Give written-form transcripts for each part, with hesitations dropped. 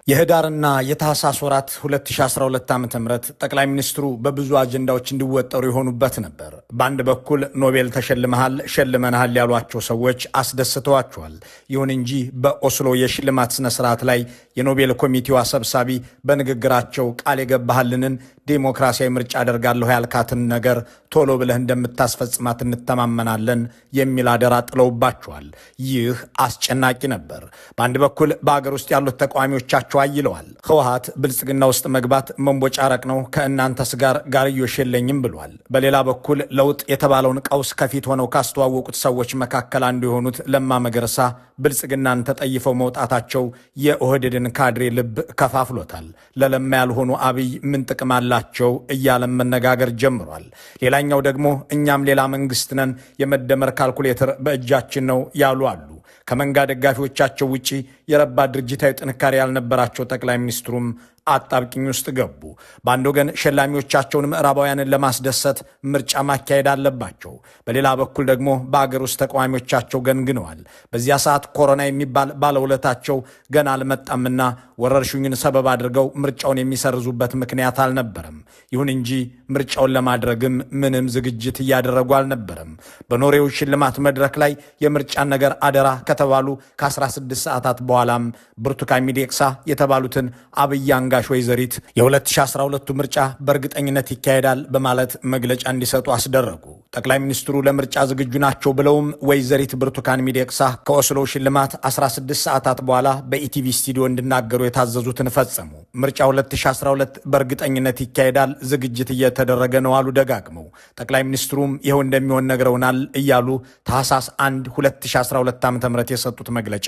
የህዳርና የታህሳስ ወራት 2012 ዓ.ም ጠቅላይ ሚኒስትሩ በብዙ አጀንዳዎች እንዲወጠሩ የሆኑበት ነበር። በአንድ በኩል ኖቤል ተሸልመሃል፣ ሸልመንሃል ያሏቸው ሰዎች አስደስተዋቸዋል። ይሁን እንጂ በኦስሎ የሽልማት ስነ ስርዓት ላይ የኖቤል ኮሚቴው ሰብሳቢ በንግግራቸው ቃል የገባህልንን ዴሞክራሲያዊ ምርጫ አደርጋለሁ ያልካትን ነገር ቶሎ ብለህ እንደምታስፈጽማት እንተማመናለን የሚል አደራ ጥለውባቸዋል። ይህ አስጨናቂ ነበር። በአንድ በኩል በአገር ውስጥ ያሉት ተቃዋሚዎቻቸው አይለዋል። ህወሓት ብልጽግና ውስጥ መግባት መንቦጫረቅ ነው፣ ከእናንተስ ጋር ጋርዮሽ የለኝም ብሏል። በሌላ በኩል ለውጥ የተባለውን ቀውስ ከፊት ሆነው ካስተዋወቁት ሰዎች መካከል አንዱ የሆኑት ለማ መገርሳ ብልጽግናን ተጠይፈው መውጣታቸው የኦህዴድን ካድሬ ልብ ከፋፍሎታል። ለለማ ያልሆኑ አብይ ምን ጥቅም አላቸው እያለም መነጋገር ጀምሯል። ሌላኛው ደግሞ እኛም ሌላ መንግስት ነን፣ የመደመር ካልኩሌተር በእጃችን ነው ያሉ አሉ። ከመንጋ ደጋፊዎቻቸው ውጪ የረባ ድርጅታዊ ጥንካሬ ያልነበራቸው ጠቅላይ ሚኒስትሩም አጣብቂኝ ውስጥ ገቡ። በአንድ ወገን ሸላሚዎቻቸውን ምዕራባውያንን ለማስደሰት ምርጫ ማካሄድ አለባቸው። በሌላ በኩል ደግሞ በአገር ውስጥ ተቃዋሚዎቻቸው ገንግነዋል። በዚያ ሰዓት ኮሮና የሚባል ባለውለታቸው ገና አልመጣምና ወረርሽኙን ሰበብ አድርገው ምርጫውን የሚሰርዙበት ምክንያት አልነበረም። ይሁን እንጂ ምርጫውን ለማድረግም ምንም ዝግጅት እያደረጉ አልነበረም። በኖርዌው ሽልማት መድረክ ላይ የምርጫን ነገር አደራ ከተባሉ ከ16 ሰዓታት በኋላም ብርቱካን ሚደቅሳ የተባሉትን አብይ አንጋሽ ወይዘሪት የ2012ቱ ምርጫ በእርግጠኝነት ይካሄዳል በማለት መግለጫ እንዲሰጡ አስደረጉ። ጠቅላይ ሚኒስትሩ ለምርጫ ዝግጁ ናቸው ብለውም ወይዘሪት ብርቱካን ሚደቅሳ ከኦስሎ ሽልማት 16 ሰዓታት በኋላ በኢቲቪ ስቱዲዮ እንዲናገሩ የታዘዙትን ፈጸሙ። ምርጫ 2012 በእርግጠኝነት ይካሄዳል፣ ዝግጅት እየተደረገ ነው አሉ ደጋግመው። ጠቅላይ ሚኒስትሩም ይኸው እንደሚሆን ነግረውናል እያሉ ታህሳስ 1 2012 ዓ.ም የሰጡት መግለጫ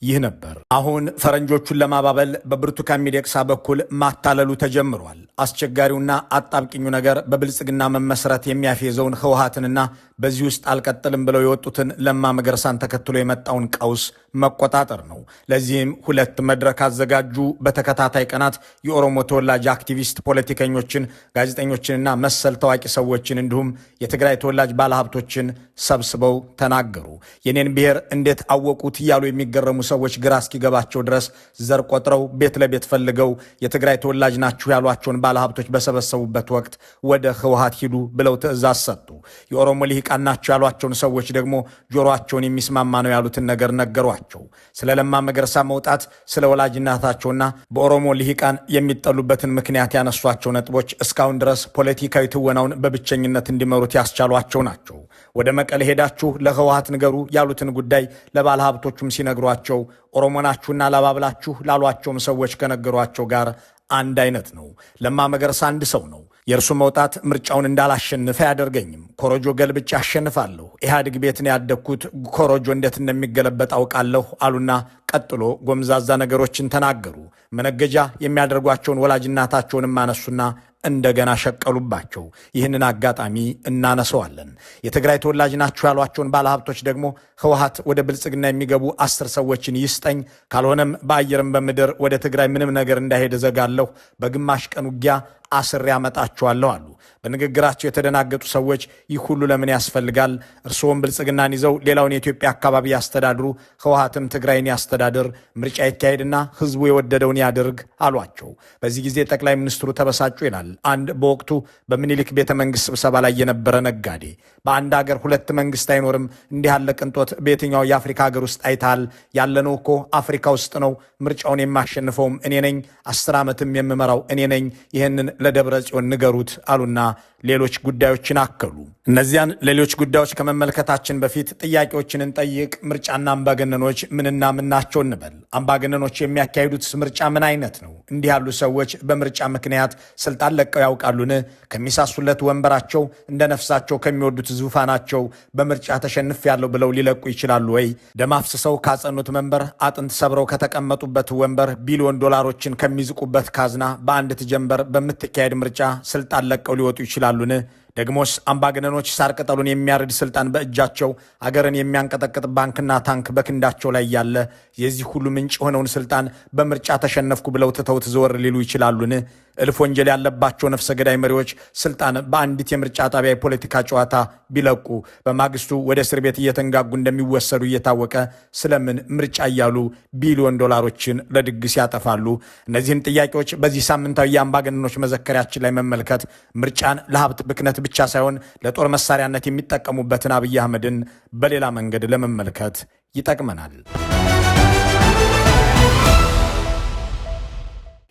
ይህ ነበር። አሁን ፈረንጆቹን ለማባበል በብርቱካን ሚደቅሳ በኩል ማታለሉ ተጀምሯል። አስቸጋሪውና አጣብቂኙ ነገር በብልጽግና መመስረት የሚያፌዘውን ህወሓትንና በዚህ ውስጥ አልቀጥልም ብለው የወጡትን ለማ መገርሳን ተከትሎ የመጣውን ቀውስ መቆጣጠር ነው። ለዚህም ሁለት መድረክ አዘጋጁ። በተከታታይ ቀናት የኦሮሞ ተወላጅ አክቲቪስት ፖለቲከኞችን፣ ጋዜጠኞችንና መሰል ታዋቂ ሰዎችን እንዲሁም የትግራይ ተወላጅ ባለሀብቶችን ሰብስበው ተናገሩ። የኔን ብሔር እንዴት አወቁት እያሉ የሚገረሙ ሰዎች ግራ እስኪገባቸው ድረስ ዘር ቆጥረው ቤት ለቤት ፈልገው የትግራይ ተወላጅ ናችሁ ያሏቸውን ባለሀብቶች በሰበሰቡበት ወቅት ወደ ህወሓት ሂዱ ብለው ትዕዛዝ ሰጡ። የኦሮሞ ልሂቃን ናቸው ያሏቸውን ሰዎች ደግሞ ጆሮአቸውን የሚስማማ ነው ያሉትን ነገር ነገሯቸው። ስለ ለማ መገርሳ መውጣት፣ ስለ ወላጅናታቸውና በኦሮሞ ልሂቃን የሚጠሉበትን ምክንያት ያነሷቸው ነጥቦች እስካሁን ድረስ ፖለቲካዊ ትወናውን በብቸኝነት እንዲመሩት ያስቻሏቸው ናቸው። ወደ መቀሌ ሄዳችሁ ለህወሓት ንገሩ ያሉትን ጉዳይ ለባለሀብቶቹም ሲነግሯቸው ኦሮሞ ናችሁና ላባብላችሁ ላሏቸውም ሰዎች ከነገሯቸው ጋር አንድ አይነት ነው። ለማ መገርሳ አንድ ሰው ነው። የእርሱ መውጣት ምርጫውን እንዳላሸንፈ አያደርገኝም። ኮረጆ ገልብጬ አሸንፋለሁ። ኢህአዴግ ቤት ነው ያደግኩት፣ ኮረጆ እንዴት እንደሚገለበጥ አውቃለሁ አሉና ቀጥሎ ጎምዛዛ ነገሮችን ተናገሩ። መነገጃ የሚያደርጓቸውን ወላጅናታቸውንም አነሱና እንደገና ሸቀሉባቸው። ይህንን አጋጣሚ እናነሰዋለን። የትግራይ ተወላጅ ናችሁ ያሏቸውን ባለሀብቶች ደግሞ ህወሓት ወደ ብልጽግና የሚገቡ 10 ሰዎችን ይስጠኝ፣ ካልሆነም በአየርም በምድር ወደ ትግራይ ምንም ነገር እንዳይሄድ እዘጋለሁ፣ በግማሽ ቀን ውጊያ አስሬ ያመጣችኋለሁ አሉ። በንግግራቸው የተደናገጡ ሰዎች ይህ ሁሉ ለምን ያስፈልጋል? እርስዎም ብልጽግናን ይዘው ሌላውን የኢትዮጵያ አካባቢ ያስተዳድሩ፣ ህወሓትም ትግራይን ያስተዳድር፣ ምርጫ ይካሄድና ህዝቡ የወደደውን ያድርግ አሏቸው። በዚህ ጊዜ ጠቅላይ ሚኒስትሩ ተበሳጩ ይላል አንድ በወቅቱ በምኒልክ ቤተ መንግስት ስብሰባ ላይ የነበረ ነጋዴ። በአንድ ሀገር ሁለት መንግስት አይኖርም። እንዲህ ያለ ቅንጦት በየትኛው የአፍሪካ ሀገር ውስጥ አይታል? ያለነው እኮ አፍሪካ ውስጥ ነው። ምርጫውን የማሸንፈውም እኔ ነኝ። 10 ዓመትም የምመራው እኔ ነኝ። ይህንን ለደብረ ጽዮን ንገሩት አሉና ሌሎች ጉዳዮችን አከሉ። እነዚያን ሌሎች ጉዳዮች ከመመልከታችን በፊት ጥያቄዎችን እንጠይቅ። ምርጫና አምባገነኖች ምንና ምን ናቸው እንበል። አምባገነኖች የሚያካሂዱት ምርጫ ምን አይነት ነው? እንዲህ ያሉ ሰዎች በምርጫ ምክንያት ስልጣን ለቀው ያውቃሉን? ከሚሳሱለት ወንበራቸው እንደ ነፍሳቸው ከሚወዱት ዙፋናቸው በምርጫ ተሸንፌያለሁ ብለው ሊለቁ ይችላሉ ወይ? ደም አፍስሰው ካጸኑት መንበር፣ አጥንት ሰብረው ከተቀመጡበት ወንበር፣ ቢሊዮን ዶላሮችን ከሚዝቁበት ካዝና በአንዲት ጀንበር በምትካሄድ ምርጫ ስልጣን ለቀው ሊወጡ ይችላሉን? ደግሞስ አምባገነኖች ሳር ቅጠሉን የሚያርድ ስልጣን በእጃቸው፣ አገርን የሚያንቀጠቅጥ ባንክና ታንክ በክንዳቸው ላይ ያለ፣ የዚህ ሁሉ ምንጭ የሆነውን ስልጣን በምርጫ ተሸነፍኩ ብለው ትተውት ዘወር ሊሉ ይችላሉን? እልፍ ወንጀል ያለባቸው ነፍሰ ገዳይ መሪዎች ስልጣን በአንዲት የምርጫ ጣቢያ የፖለቲካ ጨዋታ ቢለቁ በማግስቱ ወደ እስር ቤት እየተንጋጉ እንደሚወሰዱ እየታወቀ ስለምን ምርጫ እያሉ ቢሊዮን ዶላሮችን ለድግስ ያጠፋሉ? እነዚህን ጥያቄዎች በዚህ ሳምንታዊ የአምባገነኖች መዘከሪያችን ላይ መመልከት ምርጫን ለሀብት ብክነት ብቻ ሳይሆን ለጦር መሳሪያነት የሚጠቀሙበትን አብይ አህመድን በሌላ መንገድ ለመመልከት ይጠቅመናል።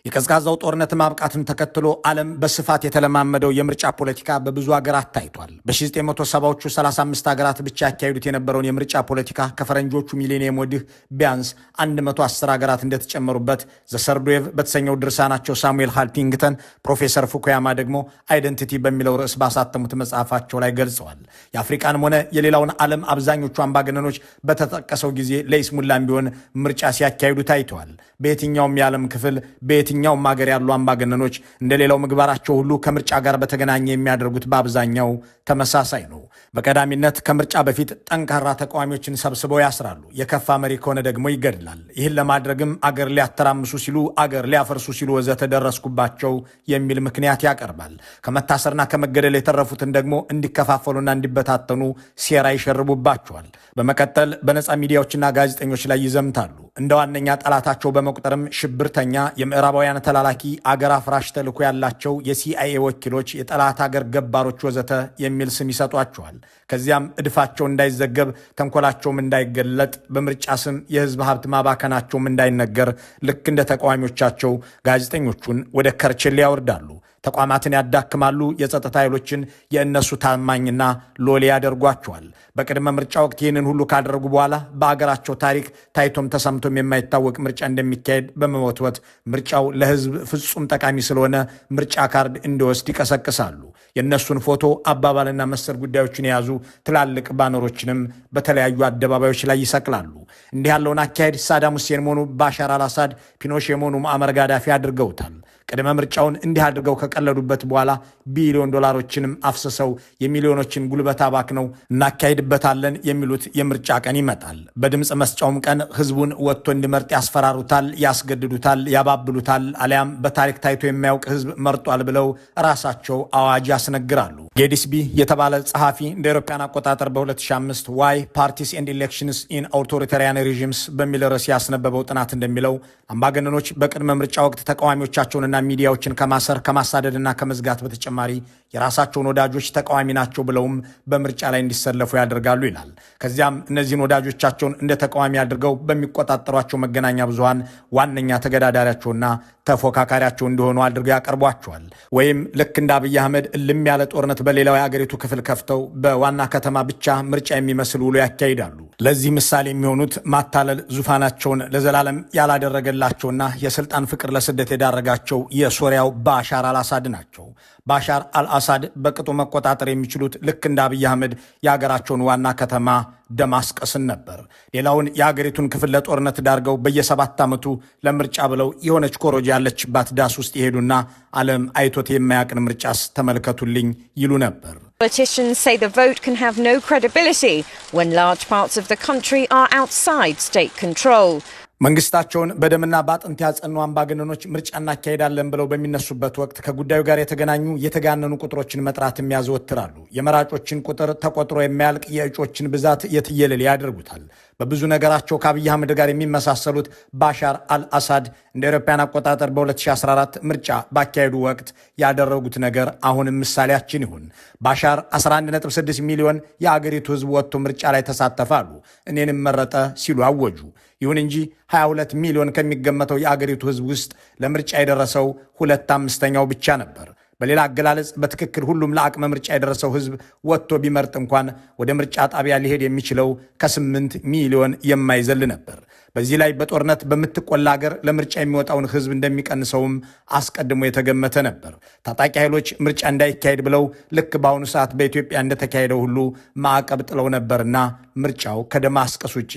የቀዝቃዛው ጦርነት ማብቃትን ተከትሎ ዓለም በስፋት የተለማመደው የምርጫ ፖለቲካ በብዙ ሀገራት ታይቷል። በ1970ዎቹ 35 ሀገራት ብቻ ያካሄዱት የነበረውን የምርጫ ፖለቲካ ከፈረንጆቹ ሚሌኒየም ወዲህ ቢያንስ 110 ሀገራት እንደተጨመሩበት The Third Wave በተሰኘው ድርሳናቸው ሳሙኤል ሃንቲንግተን፣ ፕሮፌሰር ፉኩያማ ደግሞ Identity በሚለው ርዕስ ባሳተሙት መጽሐፋቸው ላይ ገልጸዋል። የአፍሪቃንም ሆነ የሌላውን ዓለም አብዛኞቹ አምባገነኖች በተጠቀሰው ጊዜ ለይስሙላም ቢሆን ምርጫ ሲያካሂዱ ታይተዋል። በየትኛውም የዓለም ክፍል በየትኛውም ሀገር ያሉ አምባገነኖች እንደሌላው ምግባራቸው ሁሉ ከምርጫ ጋር በተገናኘ የሚያደርጉት በአብዛኛው ተመሳሳይ ነው። በቀዳሚነት ከምርጫ በፊት ጠንካራ ተቃዋሚዎችን ሰብስበው ያስራሉ። የከፋ መሪ ከሆነ ደግሞ ይገድላል። ይህን ለማድረግም አገር ሊያተራምሱ ሲሉ፣ አገር ሊያፈርሱ ሲሉ ወዘተ ደረስኩባቸው የሚል ምክንያት ያቀርባል። ከመታሰርና ከመገደል የተረፉትን ደግሞ እንዲከፋፈሉና እንዲበታተኑ ሴራ ይሸርቡባቸዋል። በመቀጠል በነፃ ሚዲያዎችና ጋዜጠኞች ላይ ይዘምታሉ። እንደ ዋነኛ ጠላታቸው በመቁጠርም ሽብርተኛ፣ የምዕራባውያን ተላላኪ፣ አገር አፍራሽ ተልዕኮ ያላቸው የሲአይኤ ወኪሎች፣ የጠላት አገር ገባሮች ወዘተ የሚል ስም ይሰጧቸዋል። ከዚያም እድፋቸው እንዳይዘገብ፣ ተንኮላቸውም እንዳይገለጥ፣ በምርጫ ስም የህዝብ ሀብት ማባከናቸውም እንዳይነገር ልክ እንደ ተቃዋሚዎቻቸው ጋዜጠኞቹን ወደ ከርቸሌ ያወርዳሉ። ተቋማትን ያዳክማሉ። የጸጥታ ኃይሎችን የእነሱ ታማኝና ሎሌ ያደርጓቸዋል። በቅድመ ምርጫ ወቅት ይህንን ሁሉ ካደረጉ በኋላ በአገራቸው ታሪክ ታይቶም ተሰምቶም የማይታወቅ ምርጫ እንደሚካሄድ በመወትወት ምርጫው ለህዝብ ፍጹም ጠቃሚ ስለሆነ ምርጫ ካርድ እንዲወስድ ይቀሰቅሳሉ። የእነሱን ፎቶ፣ አባባልና መሰል ጉዳዮችን የያዙ ትላልቅ ባነሮችንም በተለያዩ አደባባዮች ላይ ይሰቅላሉ። እንዲህ ያለውን አካሄድ ሳዳም ሁሴን ሆኑ ባሻር አልአሳድ፣ ፒኖሼም ሆኑ ሙአመር ጋዳፊ አድርገውታል። ቅድመ ምርጫውን እንዲህ አድርገው ከቀለዱበት በኋላ ቢሊዮን ዶላሮችንም አፍስሰው የሚሊዮኖችን ጉልበት አባክነው እናካሄድበታለን የሚሉት የምርጫ ቀን ይመጣል። በድምፅ መስጫውም ቀን ህዝቡን ወጥቶ እንዲመርጥ ያስፈራሩታል፣ ያስገድዱታል፣ ያባብሉታል። አሊያም በታሪክ ታይቶ የማያውቅ ህዝብ መርጧል ብለው ራሳቸው አዋጅ ያስነግራሉ። ጌዲስቢ የተባለ ጸሐፊ እንደ አውሮፓውያን አቆጣጠር በ2005 Why Parties and Elections in Authoritarian Regimes በሚል ርዕስ ያስነበበው ጥናት እንደሚለው አምባገነኖች በቅድመ ምርጫ ወቅት ተቃዋሚዎቻቸውንና ሚዲያዎችን ከማሰር፣ ከማሳደድና ከመዝጋት በተጨማሪ የራሳቸውን ወዳጆች ተቃዋሚ ናቸው ብለውም በምርጫ ላይ እንዲሰለፉ ያደርጋሉ ይላል። ከዚያም እነዚህን ወዳጆቻቸውን እንደ ተቃዋሚ አድርገው በሚቆጣጠሯቸው መገናኛ ብዙሃን ዋነኛ ተገዳዳሪያቸውና ተፎካካሪያቸው እንደሆኑ አድርገው ያቀርቧቸዋል። ወይም ልክ እንደ አብይ አህመድ እልም ያለ ጦርነት በሌላው የአገሪቱ ክፍል ከፍተው በዋና ከተማ ብቻ ምርጫ የሚመስል ውሎ ያካሂዳሉ። ለዚህ ምሳሌ የሚሆኑት ማታለል ዙፋናቸውን ለዘላለም ያላደረገላቸውና የስልጣን ፍቅር ለስደት የዳረጋቸው የሶሪያው ባሻር አልአሳድ ናቸው። ባሻር አልአሳድ በቅጡ መቆጣጠር የሚችሉት ልክ እንደ አብይ አህመድ የሀገራቸውን ዋና ከተማ ደማስቀስን ነበር። ሌላውን የአገሪቱን ክፍል ለጦርነት ዳርገው በየ7 ዓመቱ ለምርጫ ብለው የሆነች ኮረጆ ያለችባት ዳስ ውስጥ ይሄዱና ዓለም አይቶት የማያውቅን ምርጫስ ተመልከቱልኝ ይሉ ነበር። Politicians say the vote can have no credibility when large parts of the country are outside state control. መንግስታቸውን በደምና በአጥንት ያጸኑ አምባገነኖች ምርጫ እናካሄዳለን ብለው በሚነሱበት ወቅት ከጉዳዩ ጋር የተገናኙ የተጋነኑ ቁጥሮችን መጥራትም ያዘወትራሉ። የመራጮችን ቁጥር ተቆጥሮ የማያልቅ፣ የእጩዎችን ብዛት የትየለሌ ያደርጉታል። በብዙ ነገራቸው ከአብይ አህመድ ጋር የሚመሳሰሉት ባሻር አልአሳድ እንደ አውሮፓውያን አቆጣጠር በ2014 ምርጫ ባካሄዱ ወቅት ያደረጉት ነገር አሁንም ምሳሌያችን ይሁን። ባሻር 11.6 ሚሊዮን የአገሪቱ ህዝብ ወጥቶ ምርጫ ላይ ተሳተፈ አሉ። እኔንም መረጠ ሲሉ አወጁ። ይሁን እንጂ 22 ሚሊዮን ከሚገመተው የአገሪቱ ህዝብ ውስጥ ለምርጫ የደረሰው 2/5ኛው ብቻ ነበር። በሌላ አገላለጽ በትክክል ሁሉም ለአቅመ ምርጫ የደረሰው ህዝብ ወጥቶ ቢመርጥ እንኳን ወደ ምርጫ ጣቢያ ሊሄድ የሚችለው ከ8 ሚሊዮን የማይዘል ነበር። በዚህ ላይ በጦርነት በምትቆላ ሀገር ለምርጫ የሚወጣውን ህዝብ እንደሚቀንሰውም አስቀድሞ የተገመተ ነበር። ታጣቂ ኃይሎች ምርጫ እንዳይካሄድ ብለው ልክ በአሁኑ ሰዓት በኢትዮጵያ እንደተካሄደው ሁሉ ማዕቀብ ጥለው ነበርና ምርጫው ከደማስቀስ ውጪ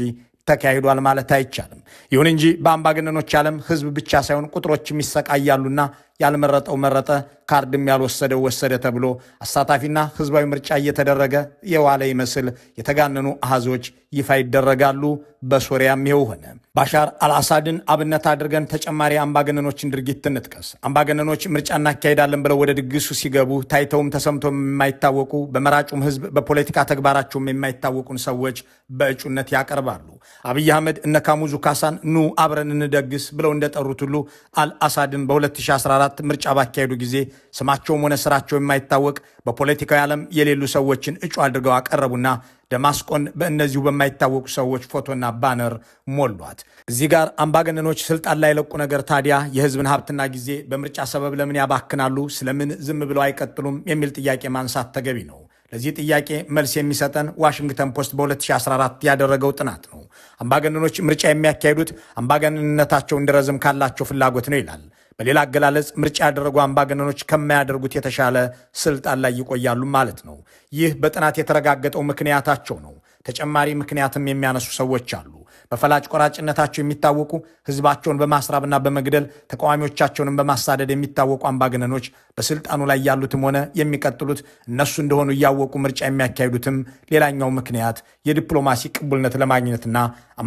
ተካሂዷል ማለት አይቻልም። ይሁን እንጂ በአምባገነኖች ዓለም ህዝብ ብቻ ሳይሆን ቁጥሮችም ይሰቃያሉና ያልመረጠው መረጠ፣ ካርድም ያልወሰደው ወሰደ ተብሎ አሳታፊና ህዝባዊ ምርጫ እየተደረገ የዋለ ይመስል የተጋነኑ አሃዞች ይፋ ይደረጋሉ። በሶሪያም ይኸው ሆነ። ባሻር አልአሳድን አብነት አድርገን ተጨማሪ አምባገነኖችን ድርጊት እንጥቀስ። አምባገነኖች ምርጫ እናካሄዳለን ብለው ወደ ድግሱ ሲገቡ ታይተውም ተሰምቶም የማይታወቁ፣ በመራጩም ህዝብ በፖለቲካ ተግባራቸውም የማይታወቁን ሰዎች በእጩነት ያቀርባሉ። አብይ አህመድ እነ ካሙዙ ካሳን ኑ አብረን እንደግስ ብለው እንደጠሩት ሁሉ አልአሳድን በ2014 ምርጫ ባካሄዱ ጊዜ ስማቸውም ሆነ ስራቸው የማይታወቅ፣ በፖለቲካዊ ዓለም የሌሉ ሰዎችን እጩ አድርገው አቀረቡና ደማስቆን በእነዚሁ በማይታወቁ ሰዎች ፎቶና ባነር ሞሏት። እዚህ ጋር አምባገነኖች ስልጣን ላይ ለቁ ነገር ታዲያ የህዝብን ሀብትና ጊዜ በምርጫ ሰበብ ለምን ያባክናሉ? ስለምን ዝም ብለው አይቀጥሉም? የሚል ጥያቄ ማንሳት ተገቢ ነው። ለዚህ ጥያቄ መልስ የሚሰጠን ዋሽንግተን ፖስት በ2014 ያደረገው ጥናት ነው። አምባገነኖች ምርጫ የሚያካሂዱት አምባገነንነታቸው እንዲረዝም ካላቸው ፍላጎት ነው ይላል። በሌላ አገላለጽ ምርጫ ያደረጉ አምባገነኖች ከማያደርጉት የተሻለ ስልጣን ላይ ይቆያሉ ማለት ነው። ይህ በጥናት የተረጋገጠው ምክንያታቸው ነው። ተጨማሪ ምክንያትም የሚያነሱ ሰዎች አሉ። በፈላጭ ቆራጭነታቸው የሚታወቁ፣ ህዝባቸውን በማስራብና በመግደል ተቃዋሚዎቻቸውንም በማሳደድ የሚታወቁ አምባገነኖች በስልጣኑ ላይ ያሉትም ሆነ የሚቀጥሉት እነሱ እንደሆኑ እያወቁ ምርጫ የሚያካሂዱትም ሌላኛው ምክንያት የዲፕሎማሲ ቅቡልነት ለማግኘትና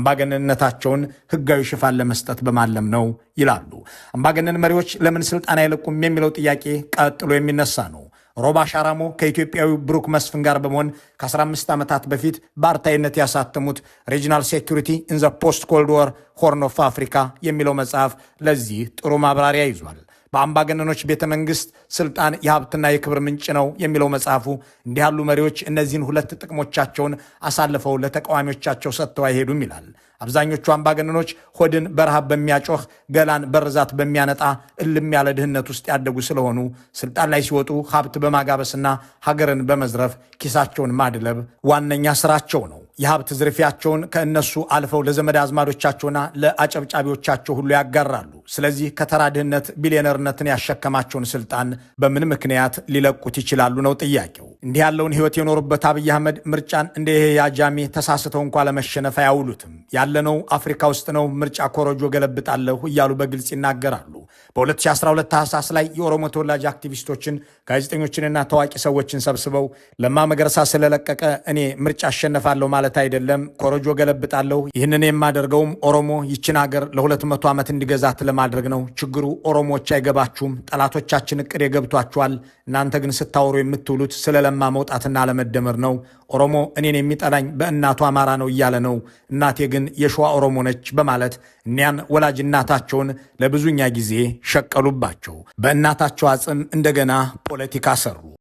አምባገነንነታቸውን ህጋዊ ሽፋን ለመስጠት በማለም ነው ይላሉ። አምባገነን መሪዎች ለምን ስልጣን አይለቁም የሚለው ጥያቄ ቀጥሎ የሚነሳ ነው። ሮባ ሻራሞ ከኢትዮጵያዊ ብሩክ መስፍን ጋር በመሆን ከ15 ዓመታት በፊት በአርታኢነት ያሳተሙት Regional Security in the Post Cold War Horn of Africa የሚለው መጽሐፍ ለዚህ ጥሩ ማብራሪያ ይዟል። በአምባገነኖች ቤተ መንግስት ስልጣን የሀብትና የክብር ምንጭ ነው የሚለው መጽሐፉ፣ እንዲህ ያሉ መሪዎች እነዚህን ሁለት ጥቅሞቻቸውን አሳልፈው ለተቃዋሚዎቻቸው ሰጥተው አይሄዱም ይላል። አብዛኞቹ አምባገነኖች ሆድን በረሃብ በሚያጮህ፣ ገላን በርዛት በሚያነጣ እልም ያለ ድህነት ውስጥ ያደጉ ስለሆኑ ስልጣን ላይ ሲወጡ ሀብት በማጋበስና ሀገርን በመዝረፍ ኪሳቸውን ማድለብ ዋነኛ ስራቸው ነው። የሀብት ዝርፊያቸውን ከእነሱ አልፈው ለዘመድ አዝማዶቻቸውና ለአጨብጫቢዎቻቸው ሁሉ ያጋራሉ። ስለዚህ ከተራ ድህነት ቢሊዮነርነትን ያሸከማቸውን ስልጣን በምን ምክንያት ሊለቁት ይችላሉ ነው ጥያቄው። እንዲህ ያለውን ህይወት የኖሩበት አብይ አህመድ ምርጫን እንደ ያህያ ጃሜ ተሳስተው እንኳ ለመሸነፍ አያውሉትም። ያለነው አፍሪካ ውስጥ ነው፣ ምርጫ ኮረጆ ገለብጣለሁ እያሉ በግልጽ ይናገራሉ። በ2012 ታህሳስ ላይ የኦሮሞ ተወላጅ አክቲቪስቶችን፣ ጋዜጠኞችንና ታዋቂ ሰዎችን ሰብስበው ለማ መገርሳ ስለለቀቀ እኔ ምርጫ አሸነፋለሁ ማለት አይደለም፣ ኮረጆ ገለብጣለሁ። ይህንን የማደርገውም ኦሮሞ ይችን ሀገር ለ200 ዓመት እንዲገዛት ለማድረግ ነው። ችግሩ ኦሮሞዎች አይገባችሁም፣ ጠላቶቻችን እቅድ ገብቷችኋል። እናንተ ግን ስታወሩ የምትውሉት ስለ ለማ መውጣትና አለመደመር ነው። ኦሮሞ እኔን የሚጠላኝ በእናቱ አማራ ነው እያለ ነው። እናቴ ግን የሸዋ ኦሮሞ ነች በማለት እኒያን ወላጅ እናታቸውን ለብዙኛ ጊዜ ሸቀሉባቸው። በእናታቸው አጽም እንደገና ፖለቲካ ሰሩ።